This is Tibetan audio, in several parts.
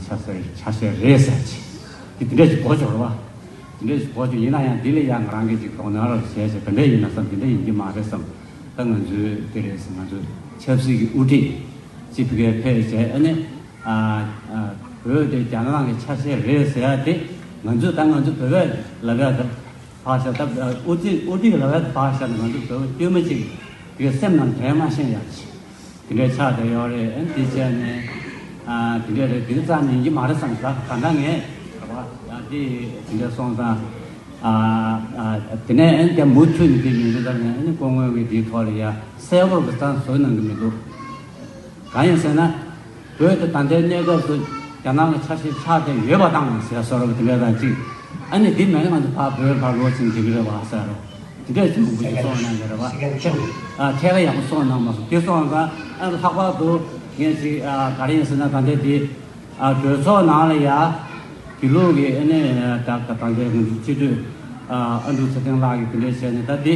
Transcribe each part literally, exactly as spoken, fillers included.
ཆ་ཤས་ཆ་ཤས་རེད་ཟེར་ཅིག་དེ་དེ་འདྲས་ཅིག་གོ་ཆོག་རེད་བ། དེ་འདྲས་ཅིག་གོ་ཆོག་ཡིན་ན་ཡང་དེ་ལས་ཡང་ང་རང་གིས་ཅིག་དོགས་སྣང་རབ་བྱས་བྱས་དེ་འདྲས་ཡིན་ན་བསམ་དེ་འདྲས་ཡིན་གྱི་མ་རེད་བསམ། ད་ང་ཚོའི་དེ་རེད་ཟེར་ང་ཚོའི་ཆབ་སྲིད་ཀྱི་དབུ་ཁྲིད་ཅིག་ཕ་གིར་ཕེབས་བྱས་ཨ་ནི་ཨ་ཨ་བོད་དེ་རྒྱ་ནག་གི་ཆ་ཤས་རེད་ཟེར་ཡ་དེ་ང་ཚོས་ད་ང་ཚོ་བོད་པས་ལབ་ཡ་དེ་ཕར་བཞག་ད་དབུ་ཁྲིད་དབུ་ཁྲིད་ལབ་ཡ་དེ་ཕར་བཞག་ནས་ང་ཚོ་བོད་པ་དཀྱུས་མ་ཅིག་གི་སེམས་ནང་དྲན་མ་ཤེས་ཡ་ཅིག་དེ་འདྲའི་ཆགས་བསྡད་ཡོད་རེད། ཨ་ནི་དེ་བྱས་ནས་ཨ་དེ་འདྲ་རེད། དེ་གི་རྩ་ནས་ཡིན་གྱི་མ་རེད་བསམ་ས་ད་ལྟ་ངས་ཨ་དེ་དེ་འདྲ་སོང་ཙང་ཨ་ཨ་དེ་ནས་ཨ་ནི་དེ་མུ་མཐུད་ནས་དེ་ཡིན་རེད། ད་ནས་ཨ་ནི་སྐུ་ངོ་གི་དེའི་ཐོག་ལ་ཡ་གསལ་པོར་གི་རྩ་བཟོ་གནང་གི་མི་འདུག་གང་ཡིན་ཟེར་ན། བོད་དེ་ད་ལྟའི་གནས་སྐབས་སུ་རྒྱ་ནག་གི་ཆ་ཤས་ཆགས་བསྡད་ཡོད་པ་དང་ཟེར་བཟོ་འདྲ་དེ་འདྲ་དང་གཅིག་ཨ་ནི་དེ་མེད་ན་ང་ཚོ་ཕར་བོད་ཕར་ལོག་ཕྱིན་བསྡད་ཀྱི་རེད་བ་ཟེར་རོ། དེ་འདྲས་ཅིག་མང་པོ་ཞིག་གསུངས་གནང་གི་རེད་བ། ཨ་ཁྱད་པར་ཡག་པོ་གསུངས་གནང་མ་སོང་། དེ་སོང་ཙང་ཨ་ལྷག་པར་དུ་ངས་ཅིག་ཨ་ག་རེ་ཡིན་ཟེར་ན་ད་ལྟའི་དེ་ཨ་གྲོས་ཚོགས་ནང་ལ་ཡ་དེ་ལུགས་ཀྱི་ཨ་ནི་ད་ད་ལྟའི་ང་ཚོ་སྤྱི་འཐུས་ཨ་ཨ་འབྲུག་ཚེ་བརྟན་ལགས་ཀྱིས་དེ་འདྲས་བྱས་ནས་ད་འདི་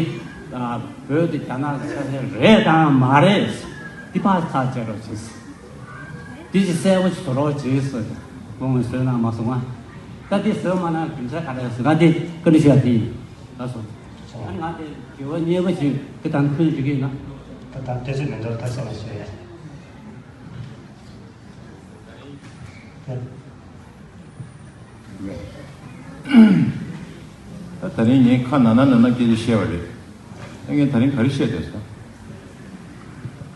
ཨ་བོད་དེ་རྒྱ་ནག་གི་ཆ་ཤས་རེད་དང་མ་རེད་འདི་ཕར་ཐག་བཅད་རོགས་བྱེད། དེ་ཅིག་གསལ་པོ་ཞིག་བཟོ་རོགས་བྱེད་ཟེར། ཁོང་གིས་བཟོས་གནང་མ་སོང་ང་། ད་དེ་བཟོས་མ་གནང་རྒྱུ་མཚན་ག་རེ་ཟེར་ན་དེ་བཀའ་འདྲི་ཞུ་ཡ་དེ་ཡིན། ད་སོང་། ད་ང་དེ་དྲི་བ་གཉིས་པ་ཞིག་དེ་དང་ཁུལ་འགྲིག་གི་ཡིན་ན། ད་ད་ལྟ་ཚོད་མི་འདོར་ད་ཚོད་མ་ཞུ་ཡ། ད་ད་རིང་ངས་ཁ་ན་ན་ན་ན་སྐད་ཆ་བཤད་པ་རེད། ད་ངས་ད་རིང་ག་རེ་བཤད་འདོད་ཟེར།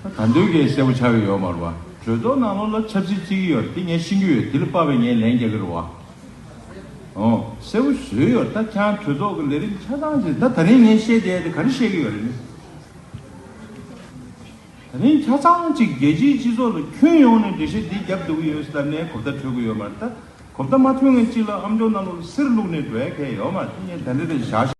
ད་ད་འདོད་སྐད་གསལ་པོ་ཆགས་ཀྱི་ཡོད་མ་རེད་བ། གྲོས་ཚོགས་ནང་ལོགས་ལ་ཆབ་སྲིད་བརྩི་གི་ཡོད་རེད། དེ་ངས་ཤེས་ཀྱི་ཡོད། དེ་ལ་དཔག་པའི་ངས་ལན་རྒྱག་གི་རེད་བ། ཨོ་གསལ་པོ་བཟོས་ཡོད། ད་ཁྱེད་རང་གྲོས་ཚོགས་ཀྱི་ལས་རིམ་ཆ་ཚང་ཅིག་ད་ད་རིང་ངས་བཤད་བསྡད་དེ་ག་རེ་བཤད་ཀྱི་ཡོད་རེད། ད་རིང་ཆ་ཚང་ཅིག་རྒྱལ་སྤྱིའི་སྤྱི་ཚོགས་ལ་ཁྱོན་ཡོངས་ནས་འགྲེལ་བཤད་འདི་བརྒྱབ་འདུག་གི་ཡོད་ཟེར་ནས་གོ་བརྡ་འཕྲོད་ཀྱི་ཡོད་མ་རེད། ད་གོ་བརྡ་མ་འཕྲོད་མཁན་གཅིག་ལ་ཨ་མཆོག་ནང་ལོགས་ལ་གསེར་བླུགས་ནས་འགྲོ་ཡ་གལ་ཡོད་མ་རེད། དེ་ངས་ད་འདི་རེད་བཞག